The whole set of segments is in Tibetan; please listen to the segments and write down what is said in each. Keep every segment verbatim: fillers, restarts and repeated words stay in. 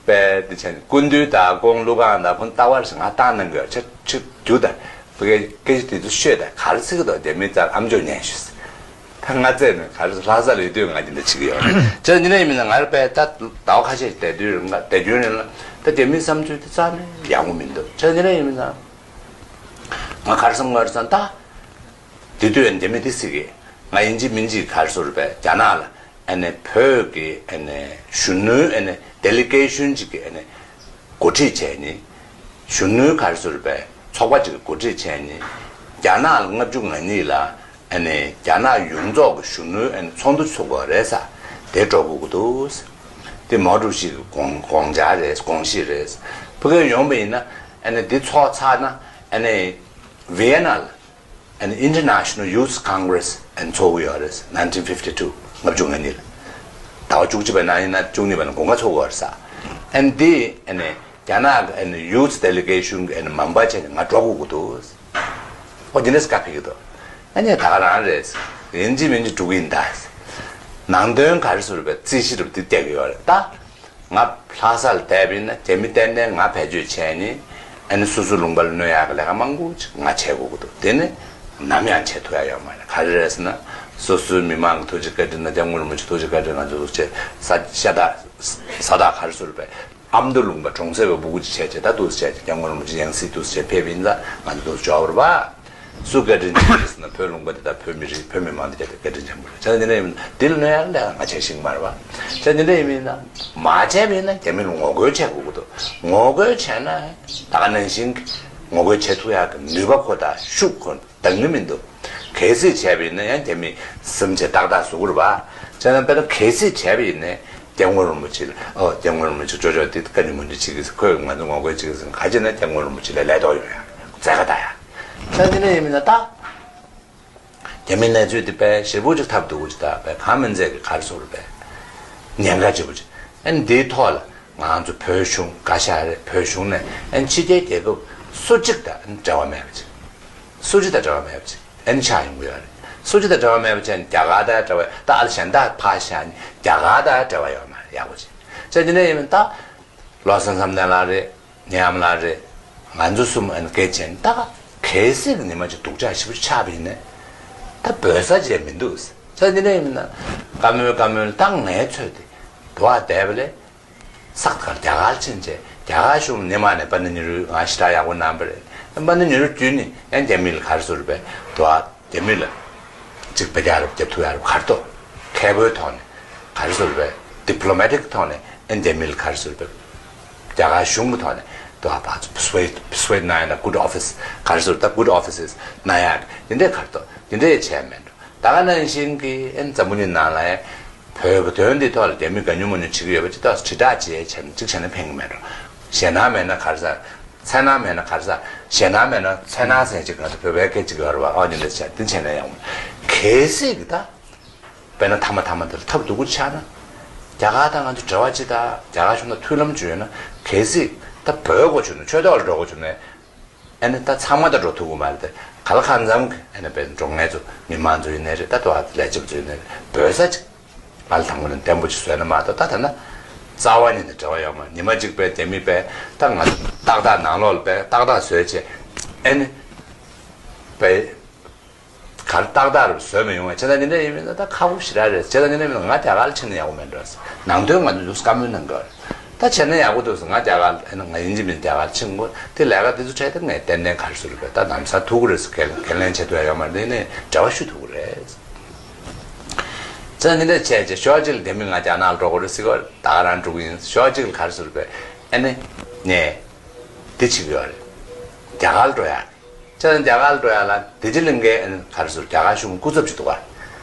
པས་འདི་བྱས་ནས་སྐུ་མདུན་དང་ཁོང་ཀླུ་ཁང་དང་ཁོང་ལྟ་བར་ང་བཏང་གནང་གི་ཡོད། ཆ་ཆུ་རྒྱུ་དང་བུ་གའི་སྐད་ཆ་དེ་ཚོ་ཤོད་དང་ག་རེ་ཟེར་གི་འདུག་དེ་མི་ཙར་ཨམ་ཅོག་ཉན་ཤོད་ཟེར། ད་ང་བཙལ་ནས་ག་རེ་ལྷ་ས་ལ་ཡོད་དུས་ང་འདི་འདྲ་བྱེད་ཀྱི་ཡོད་རེད། ཆ་འདི་འདྲ་ཡིན་མིན་ན་ང་རེ་པས་ད་ཟླ་བ་ཁ་ཤས་བསྡད་དུས་རིང་ལ་བསྡད་རྒྱུན་རིང་ལ་ད་དེ་མི་བསམ་ཚུལ་དེ་རྩ་ནས་ཡག་པོ་མི་འདུག་ཆ་འདི་འདྲ་ཡིན་མིན་ན་ང་ག་རེ་བསམ་ག་རེ་བསམ་ད། དེ་དུས་ཨ་ནི་རྒྱ་མི་དེ་སྲིད་ཀྱི་ང་ཡིན་གཅིག་མིན་གཅིག་ག་རེ་ཟེར་བས་རྒྱ་ནག་ལ་ཨ་ནི་བོད་ཀྱི་ཨ་ནི་གཞོན་ནུའི་ཨ་ནི་ཌེ་ལི་གེ་ཤོན་ཅིག་གི་ཨ་ནི་འགོ་ཁྲིད་བྱས་ནི། གཞོན་ནུའི་ག་རེ་ཟེར་བས་ཚོགས་པ་ཅིག་གི་འགོ་ཁྲིད་བྱས་ནི། རྒྱ་ནག་ལ་ལྔ་བཅུ་ང་གཉིས་ལ་ཨ་ནི་རྒྱ་ནག་ཡོངས་རྫོགས་ཀྱི་གཞོན་ནུའི་ཨ་ནི་ཚོགས་འདུ་ཚོགས་དགོས་རེད་ས། དེ་འགྲོ་དགོས་ཀྱི་འདུག་དེ་མའོ་ཀྲུའུ་ཞི་གི་དགོངས་དགོངས་འཆར་རེད། དགོངས་གཞི་རེད། ཕ་གིར་ཡོང་བ་ཡིན་ན་ཨ་ནི་འདི་ཚོགས་ཚར་ན་ཨ་ནི་ཝི་ཡེ་ན་ལ། and International Youth Congress and ཚོགས་ཡོད་རེད། nineteen fifty two ལྔ་བཅུ་ང་གཉིས་ལ། ཟླ་བ་བཅུ་གཅིག་པའི་ནང་ཡིན་ན་བཅུ་གཉིས་པ་ནས་དགུན་ཁ་ཚོགས་ཡོད་རེད་ས། and the and རྒྱ་ནག་གི་and youth delegation གི་and མམ་པ་བྱས་ནས་ང་འགྲོ་དགོས་ཀྱི་འདུག་ཨོ་དེ་འདྲས་བཀའ་ཕེབས་ཀྱི་འདུག་ཨ་ནི་ད་ག་རང་རེད། ཡིན་གཅིག་མིན་གཅིག་འགྲོ་གི་ཡིན་ད། ནང་དོན་ག་རེ་ཟེར་བའི་རྩིས་གཞི་རུ་དེ་བལྟས་ཀྱི་ཡོད་རེད་ད། ང་ལྷ་ས་ལ་བསྡད་པ་ཡིན་ན་རྒྱ་མི་ཏན་ཏན་ང་བེད་སྤྱོད་བྱས་ནས་ཨ་ནི་སོ་སོའི་ལུང་པ་ལ་གནོད་ཡག་གི་ལས་ཀ་མང་པོ་ཅིག་ང་བྱེད་དགོས་ཀྱི་འདུག་དེ་ནི་ནམ་ཡང་བྱེད་ཐུབ་ཡག་ཡོད་མ་རེད། ག་རེ་རེད་ཟེར་ན་སོ་སོའི་མི་མང་གི་ཐུགས་རྗེ་བཀའ་དྲིན་དང་སྐྱབས་མགོན་རིན་པོ་ཆེ་ཐུགས་རྗེ་བཀའ་དྲིན། ང་ཚོ་ཚོ་ཆེ་ས་ཤ་སྟག་ས་ཐག་ག་རེ་ཟེར་བས་ཨ་མདོ་ལུང་པ་གྲོང་གསེབ་པའི་སྤུ་གུ་ཅིག་བྱས་བྱས་ད་འདུག་སེ་བྱས་བྱས་སྐྱབས་མགོན་རིན་པོ་ཆེ་ཡང་སྲིད་འདུག་སེ་བྱས་ཕེབས་ཡིན་ཙང་ང་ཚོ་འདུག་སེ་འབྱོར་བ་རེད་པ། སུ་བཀའ་དྲིན་ཆེ་ཟེར་ན་བོད་ལུང་པ་དེ་དང་བོད་མི་རིགས་བོད་མི་མང་དེ་ག་དེ་བཀའ་དྲིན་ཆེན་པོ་རེད། བྱས་ཙང་འདི་འདྲ་ཡིན་ན་འདི་ལ་གནོད་ཡག་ལས་ང་བྱས་ཤེས་ཀྱི་མ་རེད་པ། བྱས་ཙང་འདི་འདྲ་ཡིན་མིན་ན་མ་བྱས་པ་ཡིན་ན་རྒྱ་མི་ལ་ངོ་རྒོལ་བྱེད་དགོས་ཀྱི་འདུག་ངོ་རྒོལ་བྱས་ན་ད་ག་ནང་བཞིན་གྱི་ངོ་རྒོལ་བྱེད་ཐུབ་ཡག་གི་ནུས་པ་ཁོ་དང་ཤུགས་ཁོ་འདང་གི་མི་འདུག་གལ་སྲིད་བྱས་པ་ཡིན་ན་ཡང་རྒྱ་མི་སེམས་ཅན་ཏག་ཏག་བཟོ་གི་རེད་པ། བྱས་ཙང་དཔེར་ན་གལ་སྲིད་བྱས་པ་ཡིན་ན་སྐྱབས་མགོན་རིན་པོ་ཆེ་ལ་ཨོ་སྐྱབས་མགོན་རིན་པོ་ཆེ་ཅོ་ཅོ་འདི་བཀའ་འདྲི་མོལ་འདྲི་བྱེད་ཀྱི་ཁོས་ང་ཚོ་ངོ་རྒོལ་བྱེད་ཀྱི་ཟེར་ག་བྱས་ན་སྐྱབས་མགོན་རིན་པོ་ཆེ་ལ་ལས་ཐོག་ཡོང་ཡག་རྩལ་ཁ་ད་ཡག་ད་འདི་འདྲ་ཡིན་མིན་ན་ད། རྒྱ་མིའི་གནས་ཚུལ་འདི་དཔེ་ཞེ་པོ་ཅིག་ཐབས་སྡུག་པོ་ཅིག་དང་དཔེ་གང་མིན་ཚད་ཀྱི་ག་རེ་ཟེར་དགོས་རེད་པས། ཉེན་ཁ་ཆེ་པོ་ཅིག་ཨ་ནི་འདིའི་ཐོག་ལ་ང་ཚོ་བོད་གཞུང་བཀའ་ཤག་རེད། བོད་གཞུང་ནས་ཨ་ནི་ཕྱི་རྒྱལ་རྒྱལ་ཁབ་སུ་གཅིག་དང་ཨ་ནི་འབྲེལ་བ་མེད་པ་ཅིག་སུ་གཅིག་དང་འབྲེལ་བ་མེད་པ་ཅིག་ཨ་ནི་ཆགས་ཡོང་གི་ཡོད་རེད། སུ་གཅིག་དང་འབྲེལ་བ་མེད་པ་ཅིག་ཨ་ནི་རྒྱ་གར་དང་འབྲེལ་བ་ད་ཨ་ལ་གཞན་དག་ཕར་བཞག་ཨ་ནི་རྒྱ་གར་དང་འབྲེལ་བ་ཡོད་མ་རེད། ཡག་པོ་ཅིག་བྱས་འདི་འདྲ་ཡིན་མིན་ད། བློ་བཟང་བསམ་གཏན་ལགས་རེད། ཉེ་ལམ་ལགས་རེད། ང་ཚོ་གསུམ་ཨ་ནི་སྐད་ཆ་ནི་ད་ག་གལ་སྲིད་ཀྱི་ཉི་མ་གཅིག་སྡུག་ཅག་ཞེ་པོ་ཆགས་པ་ཡིན་ན་ད་འབོད་ས་ཅིག་མི་འདུག་ས་འདི་འདྲ་ཡིན་ན་བཀའ་མོལ་བཀའ་མོལ་ད་ངའི་ཚོད་དེ་དུ་བ་བསྡད་པ་ལས་ས་ག་རྒྱ་གར་ཕྱིན་བྱས་རྒྱ་གར་གཞུང་ནས་མ་ནས་པཎྜི་ཉི་རུའི་ང་ཞེ་དྲག་ཡག་པོ་གནང་པ་རེད། པཎྜི་ཉི་རུ་བརྒྱུད་ནས་ཡང་རྒྱ་མི་ལ་ག་རེ་ཟེར་བས་དུ་བ། རྒྱ་མི་ལ་གཅིག་བེད་རྒྱག་རབས་རྒྱབ་ཐུབ་ཡ་རབས་ག་རེ་འདུག་མཁས་པོའི་ཐོག་ནས་ག་རེ་ཟེར་བས་ཌི་པི་ལོ་མེ་ཊིག་ཐོག་ནས་ཨེ་རྒྱ་མི་ལ་ག་རེ་ཟེར་བས་རྒྱ་གར་གཞུང་གི་ཐོག་ནས་དུ་བ་ཕར་ཚུར་པར་སུ་ཝེ་ཌི་པར་སུ་ཝེ་ཌི་གནང་ཡ་ན་གུཌ་ཨོ་ཕི་སི་ག་རེ་ཟེར་ད་གུཌ་ཨོ་ཕི་སི་གནང་ཡ་འདི་འདྲས་ག་རེ་འདུག་འདི་འདྲས་བྱས་མེད་འགྲོ། ད་ག་ནང་བཞིན་གྱི་ཨེ་འཛམ་བུ་གླིང་ནང་ལ་ཡ་བོད་ཀྱི་དོན་འདི་ཐོག་ལ་རྒྱ་མི་ག་ཉུང་མ་ཉུང་བྱེད་ཀྱི་ཡོད་པ་ཅིག་ཏོག་ཙམ་དྲིལ་བསྒྲགས་བྱས་བྱས་ན་གཅིག་བྱས་ན་ཕན་གྱི་མེད་འགྲོ། ཞེད་སྣང་མེད་ན་ག་རེ་ཟ། འཚེར་སྣང་མེད་ན་ག་རེ་ཟ། ཞེད་སྣང་མེད་ན་འཚེར་སྣང་ཟེར་ཅིག་ང་ཚོ་བོད་པའི་སྐད་ཅིག་ཡོད་རེད་བ། ཨོ་ཉི་འདི་བྱས་འདི་བྱས་ན་ཡག་མོ། གལ་སྲིད་ཀྱི་ད། དཔེར་ན་མཐའ་མ་མཐའ་མ་འདི་ལ་ཐབས་སྡུག་པོ་ཆགས་ན། རྒྱ་གར་དང་ང་ཚོ་འབྲེལ་བ་ཅིག་དང་རྒྱ་གར་གཞུང་དང་མཐུན་ལམ་བྱུང་ཡོད་ན་གལ་སྲིད་ད་བོད་དགོས་བྱུང་ན་ཆོས་ཐོག་ལ་འགྲོ་དགོས་བྱུང་ན། ཨ་ནི་ད་ཚང་མ་ད་འགྲོ་ཐུབ་ཀྱི་མ་རེད་དེ། ག་ལ་གང་འཚམ་གྱི་ཨ་ནི་དཔེར་འགྲོ་ངེས་ཚོ་མི་མང་ཚོ་ཡིན་ནའི་རེད། ད་དུ་ཨ་ལས་བྱེད་པ་ཚོ་ཡིན་ནའི་རེད། འབོད་ས་ཅིག་ང་ལ་དང་པོ་ནས་བརྟན་པོ་ཅིག་བཟོས་ན་མ་གཏོགས་ད་ད་ན་རྩ་བ་ཉིད་ནས་འབྲེལ་བ་ཡོད་མ་རེད། ཉི་མ་གཅིག་དཔེ་རྒྱ་མི་དཔེ་ད་ང་ཚོ་ཏག་ཏག་ནང་ལོགས་ལ་དཔེ་ཏག་ཏག་བཟོས་བྱས་ཨ་ནི་དཔེ་ག་རེ་ཏག་ཏག་རུ་བཟོས་མི་ཡོང་བ་བྱས་ཙང་འདི་འདྲ་ཡིན་མིན་ད་ད་ཁག་པོ་ཞེ་དྲག་རེད། བྱས་ཙང་འདི་འདྲ་ཡིན་མིན་ང་རྒྱ་གར་ལ་ཕྱིན་ན་ཡག་པོ་མེད་འགྲོ། ནང་དོན་ང་ཚོ་ལུགས་བཀའ་མོལ་གནང་དགོས་རེད། ད་བྱས་ན་ཡག་པོ་འདུག་ཟེར། ང་རྒྱ་གར་ཨ་ནི་ང་ཡིན་གཅིག་མིན་རྒྱ་གར་ཕྱིན་དགོས། དེ་ལས་ཀ་དེ་ཚོ་འཕྲད་དེ་ངས་ཏན་ཏན་ག་རེ་ཟེར་རེད་པས་ད་ལམ་སང་ཐུག་གི་རེད་ཟེར། འགན་འགན་ལེན་བྱེད་ཐུབ་ཡ་ཡོད་མ་རེད། དེ་ནས་འབྲེལ་བ་ཞུ་ཐུབ་ཀྱི་རེད། བྱས་ཙང་འདི་འདྲ་བྱས་བྱས་ཞོགས་གཅིག་ལ་དེ་མིན་ང་རྒྱ་ནག་ལ་འགྲོ་དགོས་རེད་ཟེར་གི་ད་ག་རང་འགྲོ་གི་ཡིན། ཞོགས་གཅིག་ལ་ག་རེ་ཟེར་རེད་པས་ཨ་ནི་ངས་འདི་བྱེད་ཀྱི་ཡོད་རེད། རྒྱ་གར་ལ་འགྲོ་ཡ། ཁྱེད་རང་རྒྱ་གར་ལ་འགྲོ་ཡ་ལ་བདེ་སྐྱིད་གླིང་གའི་ག་རེ་ཟེར་རྒྱ་གར་གཞུང་སྐུ་ཚབ་ཅིག་འདུག་ག་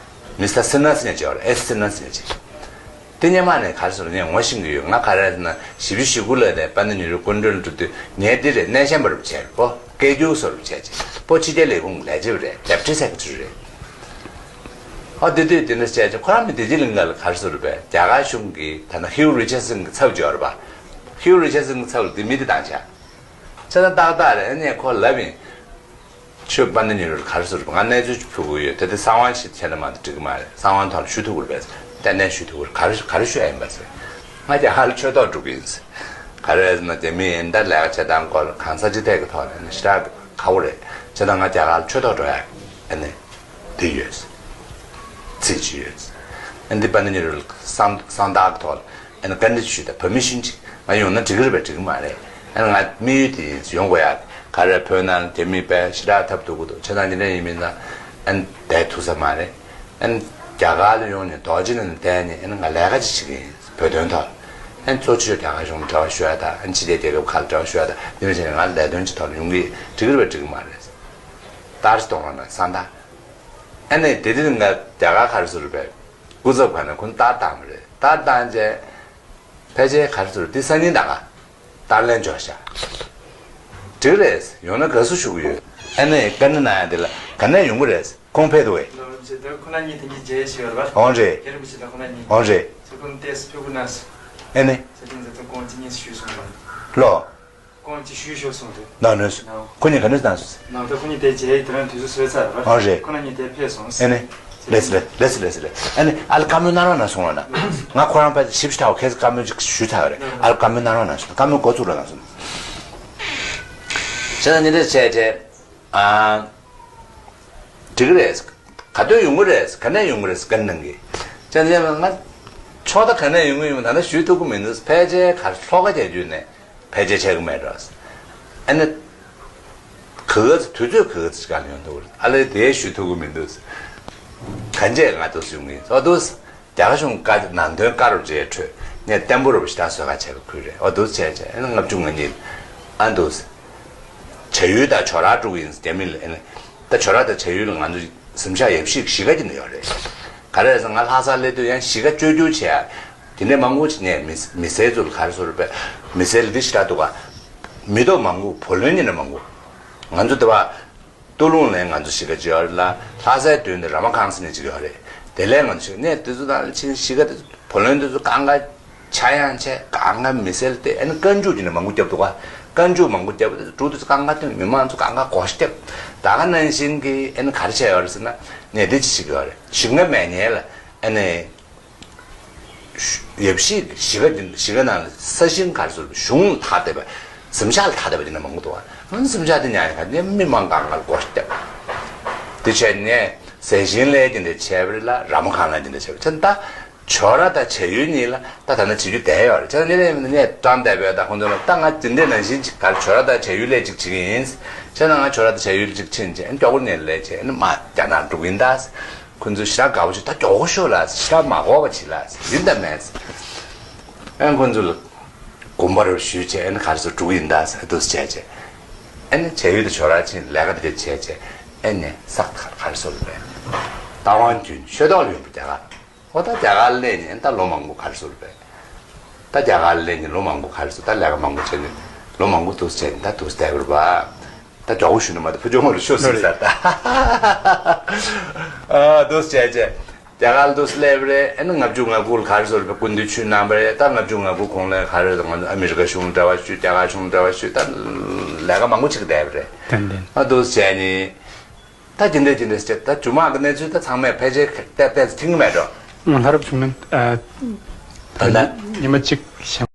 མི་སི་ཊར་སི་ནཱ་ཟེར་མཁན་ཅིག་ཡོད་རེད། ཨེས་སི་ནཱ་ཟེར་མཁན་ཅིག་དེ་སྔོན་མ་ནས་ག་རེ་ཟེར་ངས་ངོ་ཤེས་ཀྱི་ཡོད། ང་ག་རེ་ཟེར་ན་བཞི་བཅུ་ཞེ་དགུ་ལོ་ནས་པཎྜི་ཏ་ཉི་རུ་སྐུ་མགྲོན་ལ་འགྲོ་དུས་ངས་འདི་རེད་སྣེ་ཤན་པ་རུ་བྱས་པོ་སྐད་སྒྱུར་བཟོ་རུ་བྱས་ཅིག་པོ་ཕྱི་རྒྱལ་ལས་ཁུངས་ལས་བྱེད་པ་རེད། ཌེ་པུ་ཊི་སེ་ཀེ་རེ་ཊི་རེད། ཨ་དེ་དུས་དེ་འདྲ་བྱས་ཅིག་ཁོ་རང་མི་བདེ་སྐྱིད་གླིང་ག་ལ་ག་རེ་ཟེར་རེད་པས་རྒྱ་གར་གཞུང་གི་ད་ནང་ཧིའུ་རི་ཆར་སན་གྱི་ཚབ་ཅིག་ཡོད་རེད་པ། ཧིའུ་རི་ཆར་སན་གྱི་ཚབ་ལ་འདི་མི་དེ་བཏང་བྱས། བྱས་ཙང་ཏག་ཏག་རེད། ཨ་ནི་ཁོ་ལབ་ཡིན། ཁྱོད་པཎྜི་ཏ་ཉི་རུ་ལ་ག་རེ་ཟེར་རེད། ང་གནས་ཚུལ་ཅིག་ཕུལ་དགོས་ཡོད། དེ་དེ་གསང་བ་ཞིག་བྱས་ན་མ་གཏོགས་འགྲིག་གི་མ་རེད། གསང་བ་ཐོག་ལ་ཞུ་ཐུབ་ཀྱི་རེད་པས། ཏན་ཏན་ཞུ་ཐུབ་ཀྱི་རེད། ག་རེ་ག་རེ་ཞུ་ཡ་ཡིན་པ་ཟེར། ང་རྒྱ་གར་ལ་ཆོས་ཐོག་འགྲོ་གི་ཡིན། ག་རེ་ཟེར་ན་རྒྱ་མི་ཡིན་ད་ལས་ཀ་བྱེད་སྟངས་སྐོར་གང་ས་ཅི་ཐད་ཀྱི་ཐོག་ནས་ནི་ཞེ་དྲག་ཁག་པོ་རེད། བྱས་ཙང་ང་རྒྱ་གར་ལ་ཆོས་ཐོག་འགྲོ་ཡག་ཨ་ནི་འདི་ཡོད། ཚིག་ཅིག་ཡོད། ཨ་འདི་པ་ནི་ཉེ་རུ་སང་སང་ཐག་གི་ཐོག་ལ་ཨ་ནི་བཀའ་འདྲི་ཞུས་ད་permission་ཅིག་ང་ཡོང་ན་འགྲིག་གི་རེད་པས་འགྲིག་གི་མ་རེད། ཨ་ནི་ང་དམིགས་ཡུལ་དེ་ཡིན་ཡོང་དགོས་ཡག་ག་རེ་བོད་ནང་ལ་རྒྱ་མི་པས་ཞེ་དྲག་ཐབས་སྡུག་གི་འདུག་བྱས་ཙང་འདི་འདྲ་ཡིན་མིན་ཙང་ཨ་ནི་བསྡད་ཐུབ་ས་མ་རེད། ཨ་ནི་རྒྱ་གར་ལ་ཡོང་ནས་རྡོ་རྗེ་གླིང་ལ་བསྡད་ནས་ཨ་ནི་ང་ལས་ཀ་ཅིག་བྱེད་ཀྱི་ཡིན། བོད་དོན་ཐོག་ཨ་ནི་གཙོ་ཆེ་ཤོས་རྒྱ་གར་གཞུང་ལ་འབྲེལ་བ་ཞུ་ཡ་དང་ཨ་ནི་ཕྱི་རྒྱལ་རྒྱལ་ཁབ་ཁག་ལ་འབྲེལ་བ་ཞུ་ཡ་དང་འདི་འདྲ་བྱས་ནས་ང་ལས་དོན་ཅིག་ཐོག་ལ་ཡོང་གི་འགྲིག་གི་རེད་པས་འགྲིག་གི་མ་རེད། ལྟར་གཏོང་རོགས་གནང་སང་ཐག་ཨ་ནི་དེ་དུས་ང་རྒྱ་གར་ག་རེ་ཟེར་བས་སྐུ་ཚབ་ཁང་ནས་ཁོང་ལྟར་བཏང་བ་རེད། ལྟར་བཏང་རྗེས་ཕལ་ཆེར་ག་རེ་ཟེར་འདི་སང་ཉིན་ད་ག་ལྟར་ལན་འབྱོར་ཤག་འགྲིག་རེད། ཡོང་ན་དགའ་བསུ་ཞུ་གི་ཡོད། ཨ་ནི་བཀའ་འདྲི་གནང་ཡ་འདི་ལ་ག་ནས་ཡོང་གི་རེད། ཁོང་ཕེབས་འདུག་གས། ལོ་རིན་ཆེན་ད་ཁོ་ན་གཉིས་དེང་གི་མཇལ་ཞིག་ཡོད་རེད་པ། འོང་རེད། རྒྱལ་རིན་པོ་ཆེ་ད་ཁོ་ན་གཉིས། འོང་རེད། ཚེ་ཁོང་ཏེས་ཕེབས་གུ་ན་སུ། ཨེ་ནི། ཚེ་ཁོང་ད་ད་ཁོང་གཅིག་གཉིས་སུ་ཞུས་སོང་རེད། ལོ། ཁོང་གཅིག་ཞུས་ཞུས་སོང་རེད། ན་ནོས་སུ། ན། ཁོ་གཉིས་ག་ནས་སུ་ན་སུ། ན་ད་ཁོ་གཉིས་དེ་མཇལ་ཡི་དེ་རང་དུས་ཚོད་སོས་ཚར་རེད་པ། འོང་རེད། ཁོ་ན་གཉིས་དེ་ཕེབས་སོང་། ཨེ་ནི། ལེས་ལེས་ལེས་ལེས་ལེས། ཨེ་ནི་ཨ་ལ་བཀའ་མོལ་གནང་རོགས་གནང་སོང་རོགས་གནང་། ང་ཁོ་རང་ཕ་ཞིབ་ཞིབ་ཐག་ཁས་བཀའ་མོལ་ཅིག་ཞུས་ཚར་རེད། ཨ་ལ་བཀའ་མོལ་གནང་རོགས་གནང་སོང་། བཀའ་མོལ་འགོ་བཙུགས་རོགས་གནང་སོང་། བྱས་ན་ཉིན་རེ་བྱས་བྱས། ཨ། འགྲིག་གི་རེད། ག་དུས་ཡོང་གི་རེད། ག་ནས་ཡོང་གི་རེད་བཀའ་འདྲི་གནང་གི། ཅན་ཅན་ང་ཕྱོགས་མཐའ་ག་ནས་ཡོང་གི་ཡོང་ད་ལྟ་ཞུ་ཐུབ་ཀྱི་མི་འདུག་ཕལ་ཆེར་ག་ལྷོ་ཁ་རྒྱག་རྒྱུ་ནས་ཕལ་ཆེར་ཆགས་ཀྱི་མེད་འགྲོ། ཨ་ནི། ག་ག་ཚོད་དུས་ཚོད་ག་ག་ཚོད་ཅིག་ག་ལ་ཡོང་ཐུབ་ཀྱི་རེད། ཨ་ལས་དེ་ཞུ་ཐུབ་ཀྱི་མི་འདུག་གང་བྱས་ང་འདུག་ཡོང་གི་ཨ་འདུག་རྒྱ་གར་གཞུང་བཀའ་ནང་དོན་བཀའ་རུ་འབྱེད་འཕྲོས་ངས་བརྟན་པོ་རུ་ཞེ་དྲག་བཟོ་ག་བྱས་པ་ཁུལ་རེད། ཨོ་འདུག་བྱས་བྱས་ཨ་ནི་ལྔ་བཅུ་ང་གཉིས་ཨ་འདུག་བྱ་ཡུལ་དང་ཇོ་ར་དཀྲུག་ཡིན་རྒྱ་མི་ལ་ཨ་ནི་ད་ཇོ་ར་དང་བྱ་ཡུལ་ལ་ང་ཚོ་གཟིམ་ཤག་ཡབ་གཞིས་གཞིས་ཀ་དེ་འདྲ་ཡོད་རེད། ག་རེ་རེད་ཟེར་ང་ལྷ་སར་སླེབས་དུས་ཡང་གཞིས་ཀ་བཅོས་བསྒྱུར་བྱས་དེ་འདྲ་མང་པོ་ཅིག་ནས་མི་མི་སེར་ཚོ་ལ་ག་རེ་བཟོ་རེད་པས་མི་སེར་ལ་འདི་ཞེ་དྲག་འདུག་ག་མི་ཐོག་མང་པོ་བུ་ལོན་ཉིན་ནས་མང་པོ་ང་ཚོ་དེ་བ། སྟོད་ལུང་ལ་ང་ཚོ་གཞིས་ཀ་ཅིག་ཡོད་རེད་ལ། ལྷ་སའི་མདུན་དུ་ར་མ་ཁང་ཟེར་ནས་ཅིག་ཡོད་རེད། དེ་ལས་ང་ཚོ་གནས་དེ་ཚོ་དང་ཕྱིན་གཞིས་ཀ་དེ་ཚོ་བུ་ལོན་དེ་ཚོ་གང་ག་ཆག་ཡང་ཆག་གང་ག་མི་སེར་དེ་ཨ་ནི་རྐང་རྒྱུག་ཅིག་ནས་མང་པོ་བརྒྱབ་འདུག་ག་རྐང་རྒྱུག་མང་པོ་བརྒྱབ་དེ་འབྲུ་དེ་ཚོ་གང་ག་དེ་མི་མང་ཚོ་གང་ག་བགོ་བཤའ་བརྒྱབ། ད་ག་ནང་བཞིན་གྱི་ཨ་ནི་ག་རེ་བྱས་ཡོད་རེད་ཟེར་ན་ནས་དེ་ཅིག་ཅིག་ཡོད་རེད། ཞིང་ཁ་མེད་མཁན་ལ་ཨ་ནི། ཡབ་གཞིས་གཞིས་ཀ་འདི་གཞིས་ཀ་ནང་ལ་ས་ཞིང་ག་རེ་ཟེར་གཞུང་ལ་ཐག་བསྡད་པ། གཟིམ་ཤག་ལ་ཐག་བསྡད་པ་དེ་འདྲ་མང་པོ་འདུག་ཨ། གཟིམ་ཤག་དེ་ཉར་ཡག་ག་ནས་མི་མང་གང་ག་ལ་སྒོ་བརྒྱབ། དེ་བྱས་ནས་ཟས་ཞིང་ལས་དེ་འདྲ་བྱས་པ་རེད་ལ་ར་མ་ཁང་ལ་དེ་འདྲ་བྱས་པ་བྱས་ད་ཇོ་ར་དང་བྱ་ཡུལ་གཉིས་ལ་ད་ད་ན་བྱེད་རྒྱུ་བསྡད་ཡོད་རེད། བྱས་ནས་ནས་ནས་ཀྲང་བསྡད་པའི་ད་ཁོང་ཚོ་ལ་ད་ང་དེ་འདྲ་ནང་བཞིན་ཅིག་ག་རེ་ཇོ་ར་དང་བྱ་ཡུལ་ལས་ཅིག་བྱེད་ཀྱི་ཡིན། བྱས་ན་ང་ཇོ་ར་དང་བྱ་ཡུལ་ཅིག་ཕྱིན་བྱས་མགྱོགས་པོ་ནས་ལས་བྱས་ནས་མ་རྒྱ་ནག་འགྲོ་གི་ཡིན་ད། ཁོ་ཚོ་ཞེ་དྲག་དགའ་པོ་བྱེད། ད་མགྱོགས་པོ་ཤོག་ལ་ཞེ་དྲག་མ་དགོས་པ་བྱེད་ལ་ཡིན་ད་མེད། ཨན་ཁོ་ཚོ་ལ་དགོངས་པ་རེ་ཞུས་བྱས་ཨན་ག་རེ་ཟེར་འགྲོ་གི་ཡིན་ད་ཟེར་འདུག་བྱས་བྱས། ཨན་བྱ་ཡུལ་དུ་ཇོ་ར་ཕྱིན་ལས་ཀ་དེ་བྱས་བྱས་ཨན་ནས་ས་ག་རེ་ཟེར་ལ་རེད། རྟ་དབང་བརྒྱུད་ཤོད་ཐོག་ལ་ཡོང་པ་རྒྱ་གར། ཨོ་ད་རྒྱ་གར་སླེབས་ནས་ད་ལོ་མང་པོ་ག་རེ་ཟེར་བས། ད་རྒྱ་གར་སླེབས་ནས་ལོ་མང་པོ་ག་རེ་ཟེར་ད་ལས་ཀ་མང་པོ་བྱས་ནས་ལོ་མང་པོ་འདུག་བྱས་ནས་ད་འདུག་བསྡད་པ་རེད་པ། ད་མགྱོགས་པོ་ཞུ་ན་མ་ད་ཕུ་ཇོ་མོ་ལ་ཤོད་ཟེར་ཟེར་ད། ཨ་འདུག་བྱས་བྱས་རྒྱ་གར་ལ་འདུག་སླེབས་རེད། ཨ་ནི་ལྔ་བཅུ་ང་དགུ་ལ་ག་རེ་ཟེར་བས་སྐུ་མདུན་ཆོས་གནང་བ་རེད། ད་ལྔ་བཅུ་ང་དགུ་གོང་ལ་ག་རེ་ང་ཚོ་ཨ་མི་རི་ཀ་གཞུང་ལ་འབྲེལ་བ་ཞུས། རྒྱ་གར་གཞུང་ལ་འབྲེལ་བ་ཞུས། ད་ལས་ཀ་མང་པོ་བྱེད་ཀྱི་བསྡད་པ་རེད། ཏན་ཏན། ཨ་འདུག་བྱས་ནས། ད་ཇི་འདྲ་ཇི་འདྲ་ཟེར་ད་ཇུ་མག་གི་གནས་ཚུལ་ད་ཚང་མས་ཕལ་ཆེར་བལྟས་བལྟས་ཚེ་ཐིང་གི་མེད་འགྲོ། ང་ལྷ་རབ་བྱུང་ན་ཨ། ད་ད་ལྟ་ཉི་མ་གཅིག་བཞེངས་